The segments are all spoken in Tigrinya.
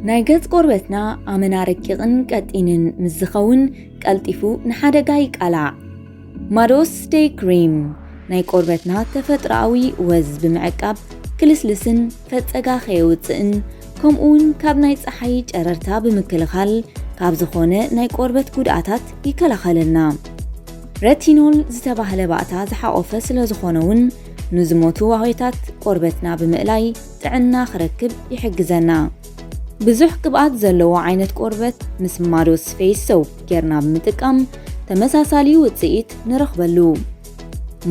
ናይ ገጽ ቆርበትና ኣመና ረቂቕን ቀጢንን ምስ ዝኸውን ቀልጢፉ ንሓደጋ ይቃላዕ። ማዶስ ደይ ክሪም ናይ ቆርበትና ተፈጥሮኣዊ ወዝ ብምዕቃብ ክልስልስን ፈጸጋ ከየውጽእን ከምኡውን ካብ ናይ ጸሓይ ጨረርታ ብምክልኻል ካብ ዝኾነ ናይ ቆርበት ጉድኣታት ይከላኸለልና። ረቲኖል ዝተባህለ ባእታ ዝሓቆፈ ስለ ዝኾነ እውን ንዝሞቱ ዋህዮታት ቆርበትና ብምእላይ ጥዕና ክረክብ ይሕግዘና። ብዙሕ ቅብኣት ዘለዎ ዓይነት ቆርበት ምስ ማዶስ ፌስ ሶፕ ጌርና ብምጥቃም ተመሳሳሊ ውጽኢት ንረኽበሉ።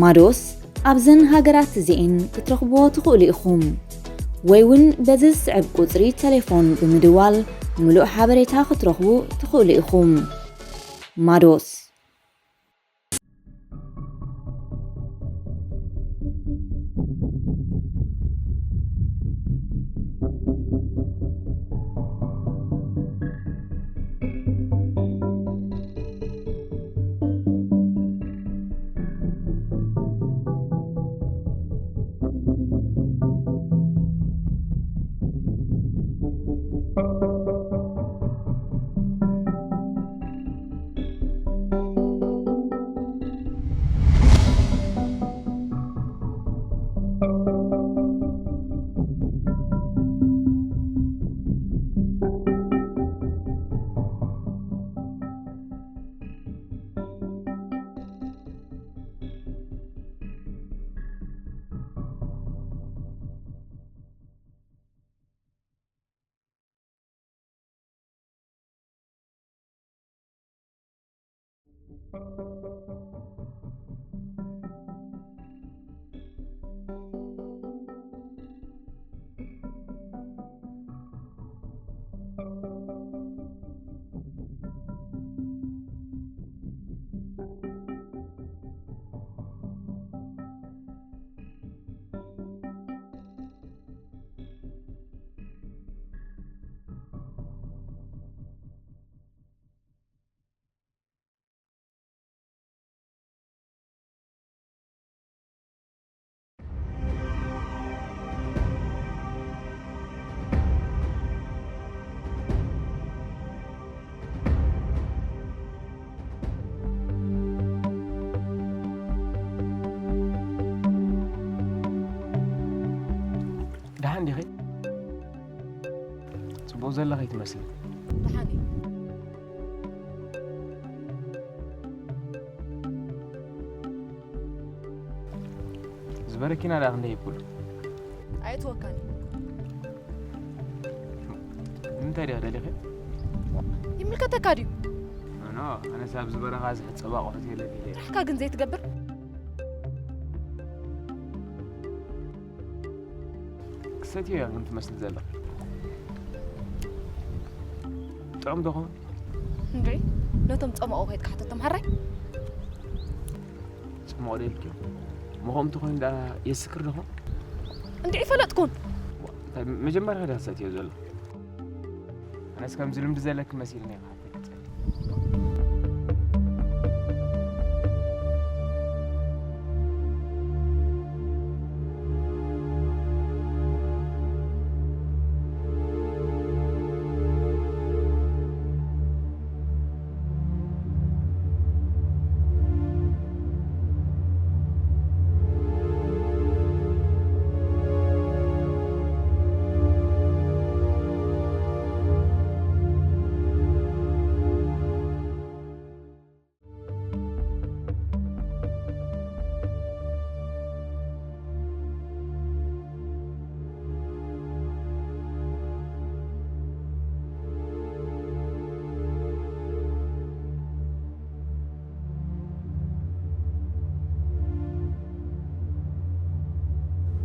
ማዶስ ኣብዘን ሃገራት እዚኤን ክትረኽብዎ ትኽእሉ ኢኹም። ወይ እውን በዚ ዝስዕብ ቁጽሪ ቴሌፎን ብምድዋል ምሉእ ሓበሬታ ክትረኽቡ ትኽእሉ ኢኹም። ማዶስ። ደሓን ዲኺ? ጽቡቕ ዘለኺ ትመስሊ። ደሓን እየ። ዝበረኪና ደኣ ክንደይ ይብሉ? ኣየትወካን እዩ። ንምንታይ ዲኻ ደሊኺ? ይምልከተካ ድዩ? ኖ፣ ኣነስ ኣብዚ በረኻ ዝሕጸብ ኣቑሑት የለን ኢለ። ጥራሕካ ግን ዘይትገብር? ክሰትዮ እያ ግን ትመስል ዘላ። ጥዑም ዶ ኸውን? እንድዒ፣ ነቶም ጸማቑ ከይድካ ሓተቶም፣ ሓራይ? ጽማቑ ዶ ኢልክዮ? እሞ ከምኡ እንተኾይኑ ደኣ የስክር ዶ ኸውን? እንድዒ፣ ፈለጥኩን። ዋ፣ እንታይ መጀመርያ ዲኻ ትሰትዮ ዘሎ? ኣነስ ከምዚ ልምዲ ዘለኪ መሲልኒ እየ ክሓተኪ ጸኒሐ።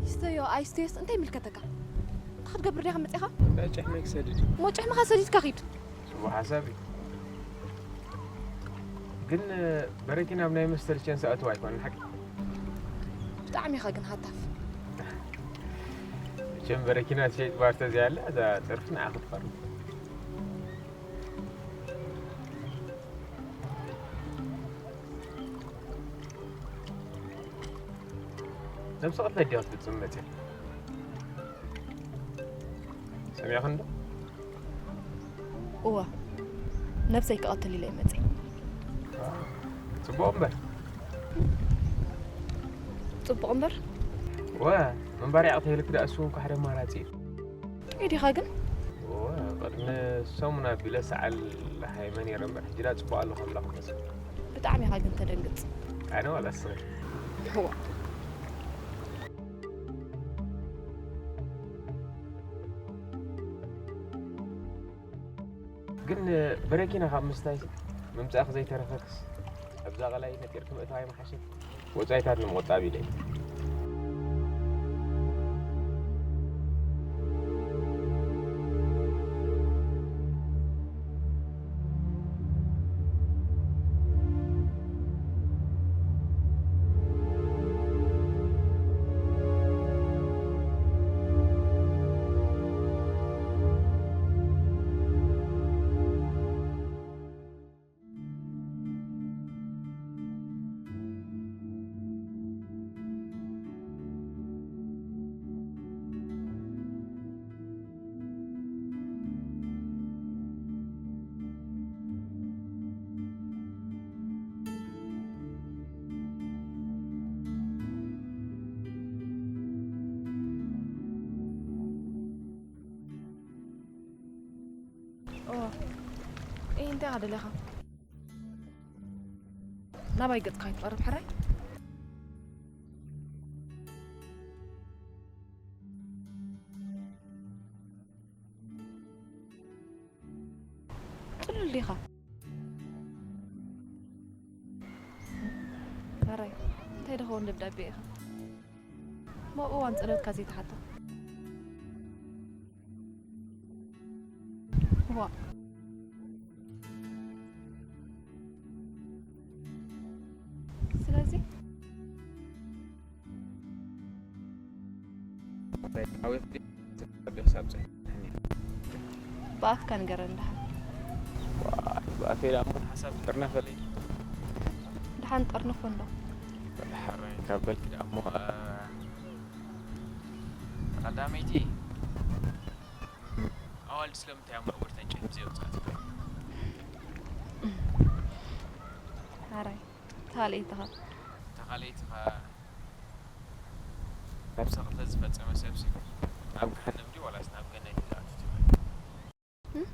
ይስተዮ ኣይስተዮስ እንታይ ይምልከተካ? እንታይ ክትገብር ዲኻ መጺኻ? እንዳ ጭሕመይ ክሰድድ። እሞ ጭሕምኻ ሰዲድካ ኺድ። ጽቡቕ ሓሳብ እዩ። ግን በረኪና ኣብ ናይ መስተ ልቸንስ ኣእትዋ ኣይኮነን ሓቂ? ብጣዕሚ ኢኻ ግን ሃታፍ። መቸም በረኪና ትሸይጥ ባር ተዘይኣላ እዛ ጥርፊ ንዓ ክትቐርብ። ነብሰ ቅትለት ድያ ክትፍጽም መጽያ? ሰሚዕኽን ዶ? እወ፣ ነብሰይ ክቐትል ኢለ ይመጽእ። ጽቡቕ እምበር። ጽቡቕ እምበር። ወ ምንባር ያቕተይልክ ደኣ እሱ እውን ካሕደ ኣማራጺ እዩ። ኢዲኻ ግን ወ ቅድሚ ሰሙን ኣቢለ ሰዓል ሃይመ ነይረ እምበር ሕጂ ደኣ ጽቡቕ ኣለኹ ኣምላኽ ይመስገን። ብጣዕሚ ኢኻ ግን ተደንግጽ። ኣነ ዋላ እስኺ እዋ ግን በረኪና ካብ ምስታይ ምምጻእክ ዘይተረፈክስ ኣብዛ ቀላይ ነጢርክ ምእታው ኣይመሓሸት። ወጻኢታት ንምቑጣብ ኢለ እየ። እዋ፣ ኤ እንታይ ኢኻ ደሊኻ? ናባይ ገጽካ ኣይትቐርብ ሕራይ። ጽሉል ዲኻ? ሕራይ እንታይ ደኸውን ደብዳቤ ኢኻ? ሞ እዋን ጸሎትካ ዘይትሓቶ? ዋ ስለዚ ዓወት ዲኽሳብ ጽሕኒ ብኣፍካ ንገረን ደሓን። ብኣፈይ ደኣ እሞ ሓሳብ ጥርነፈለይ። ደሓን ጠርንፎ እንዶ። ሓራይ ካብ በልኪ ደኣ እሞ ቀዳመይቲ ኣዋልድ ስለምንታይ ኣብ መዕወርተን ጭህም ዘይወፅኣት? ሓራይ ተኻልኢትኻ ተኻልኢትኻ ካብ ሰቕፈ ዝፈፀመ ሰብሲ ናብ ገሃነም ድዩ ዋላስ ናብ ገነት እዩ ዝኣቱ ትብል?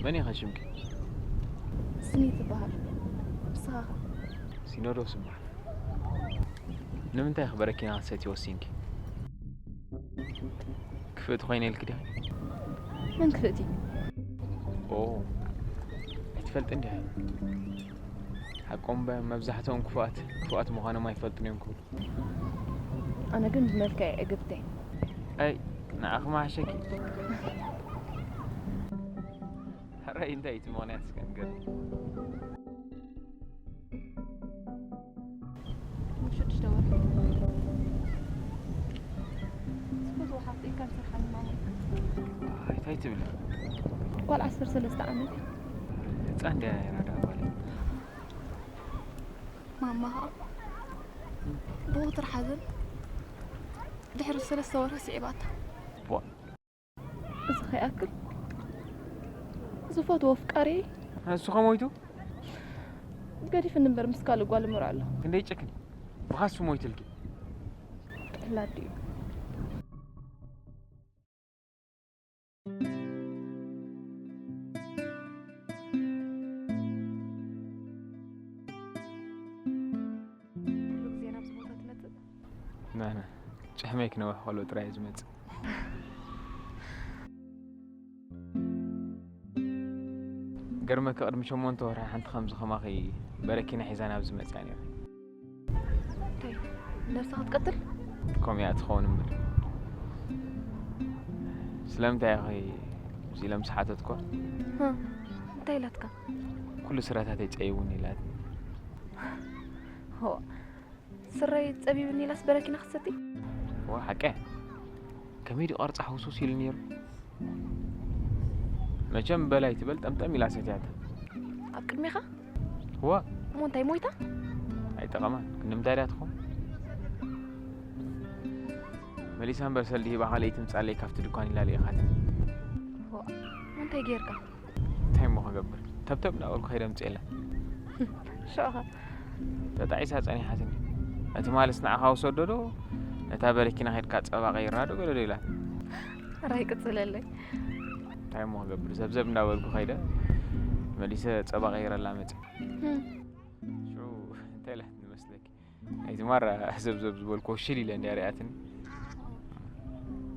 መን ኢኻ ሽምኪ? ስኒ ትበሃል። ንስኻ ኸ? ሲኖዶስ እምበኣር። ንምንታይ ኢኺ በረኪና ክትሰትዪ ወሲንኪ? ክፍእቲ ኮይነ ኢልኪ ዲኺ? መን ክፍእቲ? ኦ ኣይትፈልጥን ዲኺ? ሓቆም እምበኣር መብዛሕትኦም ክፉኣት ክፉኣት ምዃኖም ኣይፈልጡን እዮም ክብሉ። ኣነ ግን ብመልክዐይ ዕግብቲ እየ። ኣይ ንዓኺ መሓሸኪ። ሕራይ እንታይ እዩ እቲ ምኽንያት እስከ ንገርኒ? ሽዱሽተ ወርሒ ዝፈትዎ ሓፍተይ ካንሰር ሓሚማ ሞይታ። እንታይ ትብሊ? ጓል ዓሰርተ ሰለስተ ዓመት እያ። ህፃን ድያ ነይራ ደኣ ጓለይ? ማማ ኸዓ ብወትሪ ሓዘን ድሕሪ ሰለስተ ወርሒ ስዒባታ። ቧ- እዚ ከይኣክል ዝፈትዎ ኣፍቃሪየይ ንሱ ከ ሞይቱ? ገዲፍኒ እምበር ምስ ካልእ ጓል እምርዖ ኣሎ። ክንደይ ጨክኒ? ብኻሱ ሞይትልኪ? ጥሕላድ እዩ። ኣነ ጭሕመይ ክነውሕ ከሎ ጥራይ እዩ ዝመጽእ። ገርመካ ቅድሚ ሸሞንተ ወርሒ ሓንቲ ከምዚ ከማኺ በረኪና ሒዛ ናብዚ መጽያ ነይራ። እንታይ? ነብሳ ክትቀትል? ከምኡ እያ ትኸውን እምበር። ስለምንታይ ኢኺ ከምዚ ኢለ ምስ ሓተትኳ? ህ፣ እንታይ ኢላትካ? ኩሉ ስረታተይ ጸይቡኒ ኢላትኒ። ሆ፣ ስረይ ጸቢቡኒ ኢላስ በረኪና ክትሰቲ? እዋ፣ ሓቀ። ከመይ ድዩ ቅርጻ ሕውስውስ ኢሉ ነይሩ? መቸም በላይ ትበል ጠምጠም ኢላ ሰትያታ። ኣብ ቅድሜኻ? እዋ። እሞ እንታይ ሞይታ? ኣይጠቐማን። ክንዲ ምንታይ ድያ ትኸውን? መሊሳ እምበር ሰልዲ ሂባ ካልኣይቲ ምጻለይ ካብቲ ድኳን ኢላ ልኢኻት። እዋ። እሞ እንታይ ጌርካ? እንታይ እሞ ክገብር? ተብተብ እናበልኩ ከይደ ምጽኤላ። ሸኻ? ተጣዒሳ ጸኒሓትኒ። እቲ ማልስ ንዓኻ ውሰዶ ዶ፣ ነታ በረኪና ከይድካ ጸባ ቀይርና ዶ ገለ ዶ ኢላ። ራይ ቅጽለለይ። እንታይ እሞ ክገብር? ዘብዘብ እንዳበልኩ ከይደ መሊሰ ጸባ ቀይረላ መጽ። ህም። ሽዑ እንታይ ኢላትኒ መስለኪ? ናይቲ ማራ ዘብዘብ ዝበልኩ ሽል ኢለ እንድያ ሪኣትኒ።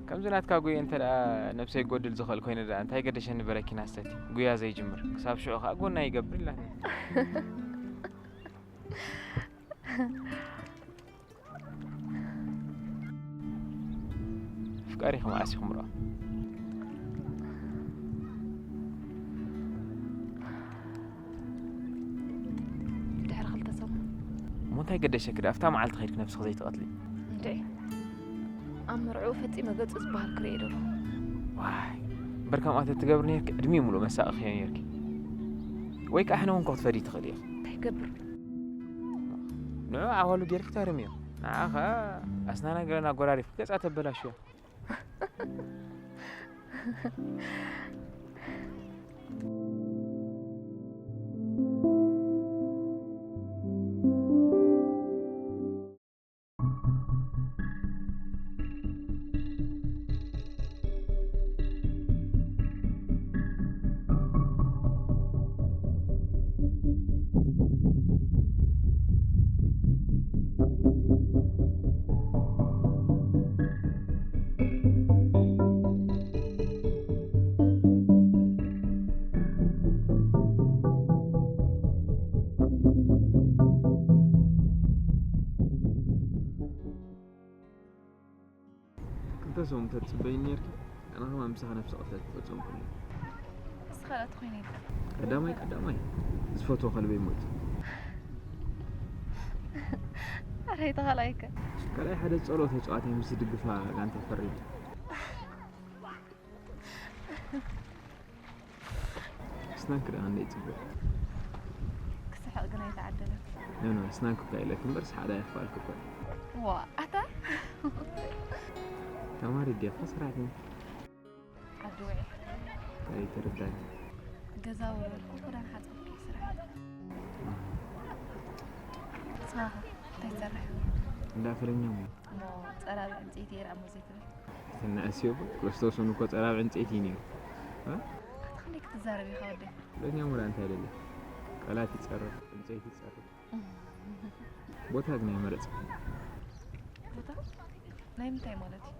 ከምዚ ናትካ ጉየ እንተ ደኣ ነብሰይ ክጎድል ዝኽእል ኮይነ ደኣ እንታይ ገደሸኒ በረኪና ሰቲ ጉያ ዘይጅምር። ክሳብ ሽዑ ከኣ ጎና ይገብር ኢላትኒ። ኣፍቃሪኺ መዓስ ኢኹም ርኣ? ድሕሪ ክልተ ሰሙን። እሞ እንታይ ገደሸኪ ደኣ ኣብታ መዓልቲ ከይድኪ ነብስኺ ዘይትቐትሊ? እንድዒ። ኣብ መርዕኡ ፈጺመ ገጹ ዝበሃል ክርእዮ ደለኹ። ዋይ፣ እምበር ከምኣ ተትገብሪ ነይርኪ ዕድሚኡ ምሉእ መሳቕኽዮ ነይርኪ። ወይ ከኣ ሕነ እውን ክትፈድዪ ትኽእሊ ኢኺ። እንታይ ይገብር? ንዑ ኣዋሉ ጌርኪ ተርምዮ። ንዓ ኸኣ ኣስናና ገለን ኣጎራሪፍኪ ገጻ ተበላሽዮ። ክልተ ሰሙን ተትጽበይኒ ነይርኪ፣ ኣነ ከማን ምሳኺ ነብሲ ቅትለት ክፈጽም ከሎ። ንስኻ ደኣ ተኾይነ ኢልካ። ቀዳማይ ቀዳማይ ዝፈትዎ ከልበይ ሞይቱ። ኣረ፣ እቲ ካልኣይከ? ካልኣይ ሓደ ጸልኦ ተጻዋታይ ምስ ዝድግፋ ጋንታ ፈሪዱ። ስናንክ ደኣ ክንደይ ጽቡቕ። ክስሕቕ ግን ኣይተዓደለን። ኖ፣ ኖ፣ ስናንክ እኳ ኢለኪ እምበር ሰሓቕ ኣይኽፋልኪ እኳ። ዋ፣ ኣታ። ተማሪ ድያ እኮ ሰራሕተኛ። ዓዲ ውዒ። ኣይተረዳእን። ገዛ ወረድኩ፣ ክዳን ሓጸብኩ፣ ስራሕ። ንስኻ ከ እንታይ ትሰርሕ? እንዳ ፍለኛ እሞ። እሞ ጸራቢ ዕንጨይቲ እየ ደኣ እሞ ዘይትብል? ትንእስ እዮ፣ ክርስቶስ እውን እኮ ጸራቢ ዕንጨይቲ እዩ ነይሩ። እ? ኣታ ክንደይ ክትዛረብ ኢኻ ወደይ? ፍለኛ እሞ ደኣ እንታይ ደለ? ቃላት ይጸርፍ፣ ዕንጨይቲ ይጸርፍ። ቦታ ግን ኣይመረጽክን። ቦታ? ናይ ምንታይ ማለት እዩ?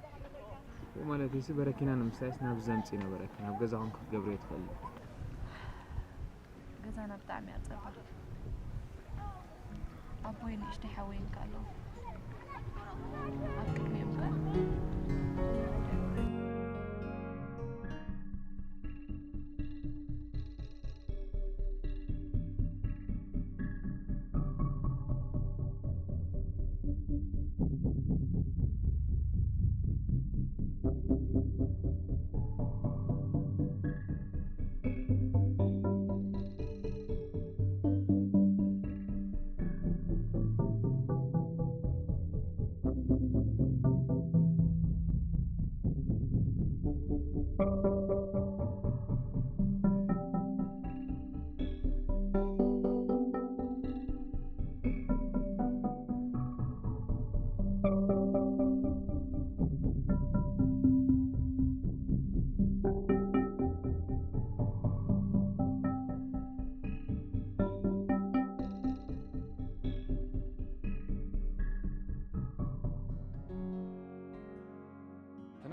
ማለት እሱ በረኪና ንምሳይስ ናብ ዘምጺ ነበረኪ፣ ናብ ገዛኹም ክትገብርዮ ትኽእሊ። ገዛና ብጣዕሚ እያ ጸባብ። ኣቦይ ንእሽተይ ሓወይን ከ ኣለዉ። ኣብ ቅድሚኦም ከ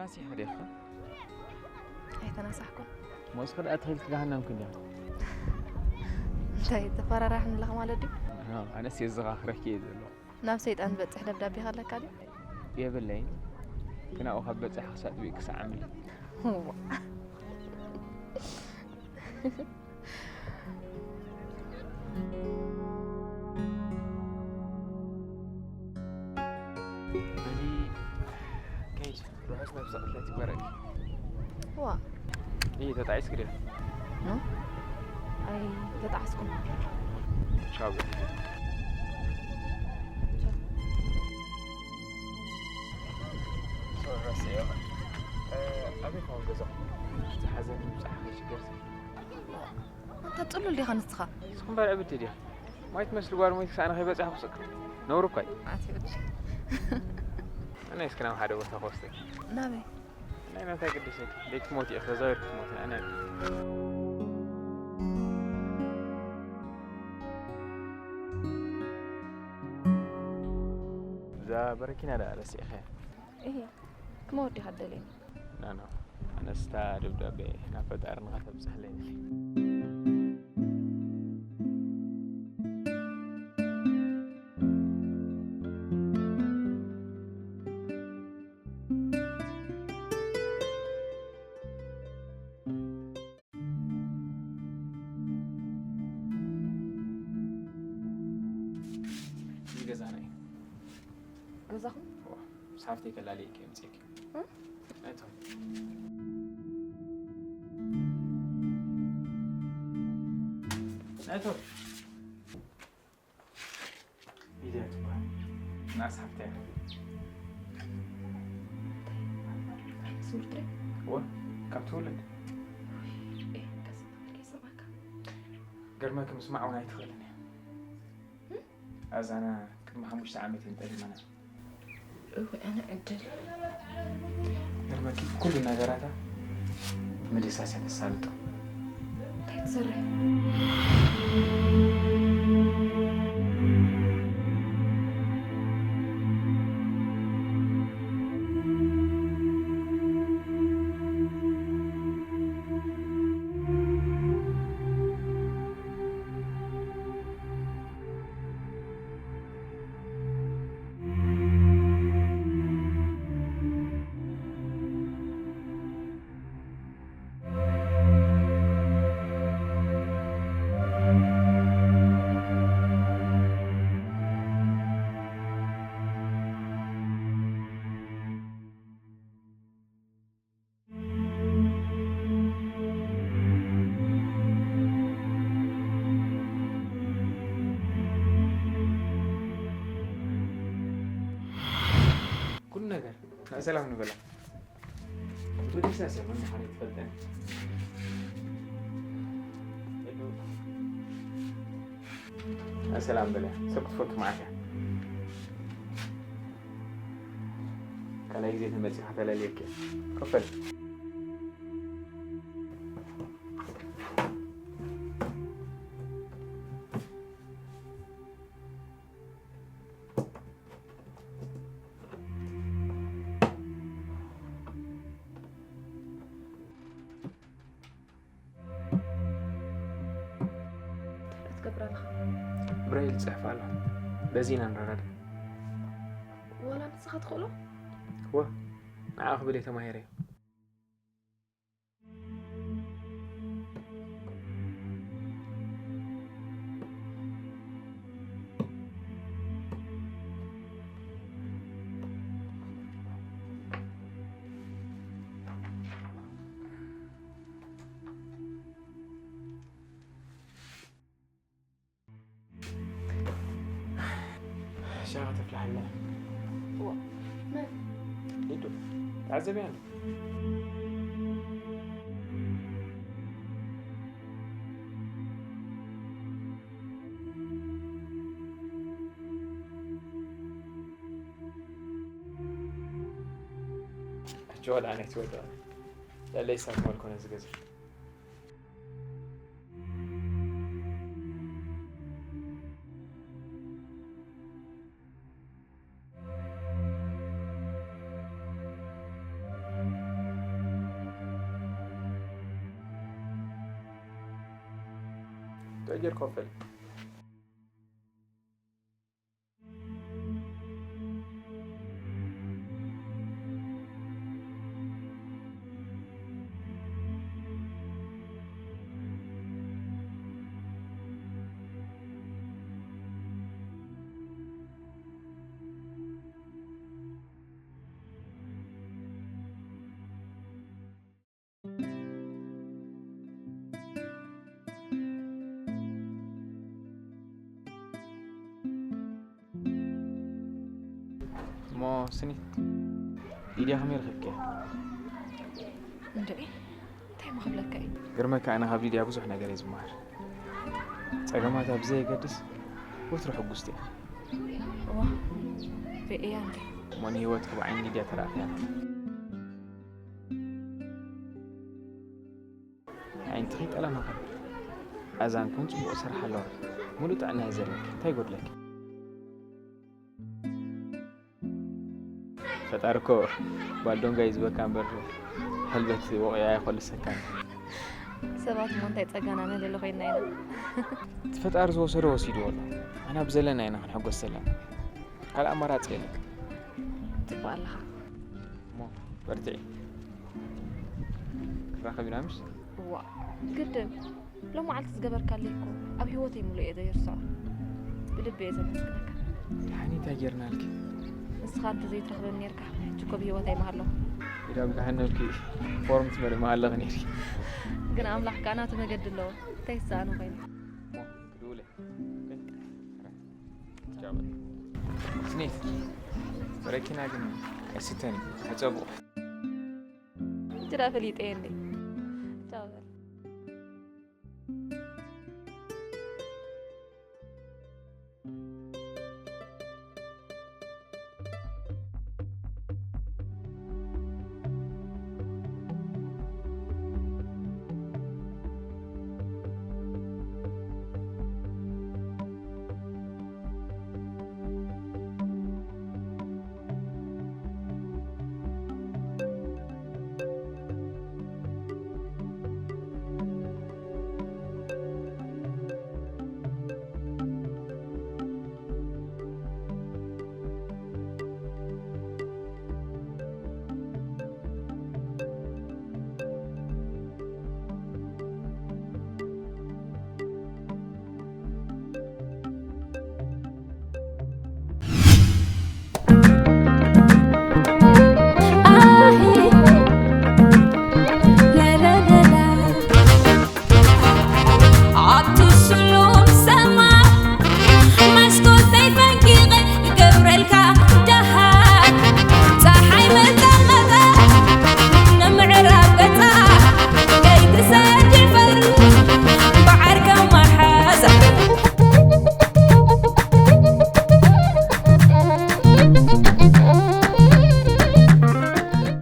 ናሲሕ ዲኻ? ኣይተናሳሕኩን። ሞስክ ደኣ ትኽእል ክገሃነም ክንዲያ። እንታይ ተፈራራሕኒ ኣለኻ ማለት ድዩ? ኣነስ የዘኻኽረኪ እየ ዘሎ። ናብ ሰይጣን ዝበጽሕ ደብዳቤ ኣለካ ድዩ? የብለይን። ግን ኣብኡ ካብ በጽሕ ክሳጥቢእ ክሰዓምል። በዚ ከይድ ርሑስ ነብሰ ቅትለት ይግበረልኪ። ዋ ይህ ተጣዒስ ግደ ኖ፣ ኣይ ተጣዕስኩም። ቻው። ኣበይ ኸውን ገዛኹም? ዝሓዘኒ ምብጻሕ ከይሽገር። ኣንታ ጽሉል ዲኻ ንስኻ? ንስኹም እምበር ዕብድቲ ዲኹም? ማይ ትመስሊ ጓል ሞይት ክሳዕ ንኸይበጽሕ ክስቅ ነውሪ እኳ እዩ። ኣትብድ ኣነ እስኪ ናብ ሓደ ቦታ ክወስደኪ። ናበይ? ናይ ናታ ግድሰኪ ደቂ ትሞት እዩ ተዛዊርኪ ትሞት ኣነ። እዛ በረኪና ደኣ ረሲእኸያ? እየ ክመወዲኻ ደልየኒ። ናና ኣነስታ ደብዳቤ ናብ ፈጣሪ ንኸተብፅሕለይ ደሊ። እዚ ገዛና እዩ። ገዛኹም? ሳፍተይ ከላልየኪ የምፅእኪ። ናይቶም ናይቶም ሊድያ ትበሃል። ናስ ሓፍተይ እያ። ስውርትሪ? እወ፣ ካብ ትውልድ። ኤ፣ ከስማዕካ ይስማዕካ። ገርመኪ ምስማዕ እውን ኣይትኽእልን እያ። ኣዛና ቅድሚ ሓሙሽተ ዓመት እየን ጠሊመና። እወ፣ ኣነ ዕድል። ገርመኪ ኩሉ ነገራታ ምድሳስ እያ ተሳልጦ። እንታይ ትሰርሕ? ኩሉ ነገር ናይ ሰላም ንበላ። ብደስታ ሰብ ምዃነይ ትፈልጠኒ። ሰላም በለ። ሰብ ክትፈቱ መዓት እያ። ካልኣይ ግዜ ተመጺኻ ተላልየኪ እየ። ኮፍ በል። እንታይ ትገብር ኣለኻ? ብሬል ይጽሕፍ ኣሎ። በዚ ኢና ንረዳዳእ። ዋላ ንስኻ ትኽእሎ? እወ፣ ንዓ ክብል እየ ተማሂረዮ። ሻሂ ተፍልሓልና። እዋ፣ መን? ሊዱ፣ ተዓዘብያ ኣሎ። ሕጂ ወላ ኣነ ትወደዋል። ለለይ ሳት መልኮነ ዝገዝእ። ጌር ኮፈል። እሞ ስኒ፣ ሊድያ ከመይ ረኺብክያ? እንድዒ እንታይ ምኽብለካ እዩ? ግርመካ፣ ኣነ ካብ ሊድያ ብዙሕ ነገር እየ ዝመሃር። ጸገማታ ብዘየገድስ ወትሩ ሕጉስቲ እያ። እዋ ርእያ እንደ እሞ ንህይወትኪ ብዓይኒ ሊድያ ተራእኽያ። ኣዒንቲ ከይጠለመኸን ኣዛን ኩን ጽቡቕ ስራሕ ኣለዋ። ሙሉእ ጥዕና እዩ ዘለኪ። እንታይ ይጎድለኪ? ፈጣሪ እኮ ባልዶንጋ እዩ ዝበካ እምበር ሕልበት ወቕዒ ኣይኾልሰካን። ሰባት እሞ እንታይ ጸጋና ንደሊ ኮይንና ኢና። እቲ ፈጣሪ ዝወሰዶ ወሲድዎ ኣሎ። ኣና ብዘለና ኢና ክንሕጎስ ዘለና። ካልእ ኣማራጺ የለን። ጽቡቕ ኣለኻ። እሞ በርትዒ። ክራኸብ ኢና ምሽ? እዋ ግድን ሎም መዓልቲ ዝገበርካለይ እኮ ኣብ ህይወተይ ሙሉእ እየ ዘይርስዖ። ብልቢ እየ ዘመስግነካ። ደሓኒ እንታይ ጌርናልኪ? ንስኻ እንተ ዘይትረኽበኒ ኔርካ ሕጂ እኮ ብህይወት ኣይምሃለኹ። ኢዳ ብጋሃነብኪ ፎርም ትመልእ መሃለኺ ኔርኪ። ግን ኣምላኽ ከኣ ናቱ መገዲ ኣለዎ። እንታይ ይሰኣኖ ኮይኑ? እሞ ክድውለ። ስኔት፣ በረኪና ግን ኣይስተን እዩ፣ ሕጸቡ። ሕጂ ደኣ ፈሊጠ እየ እንዴ?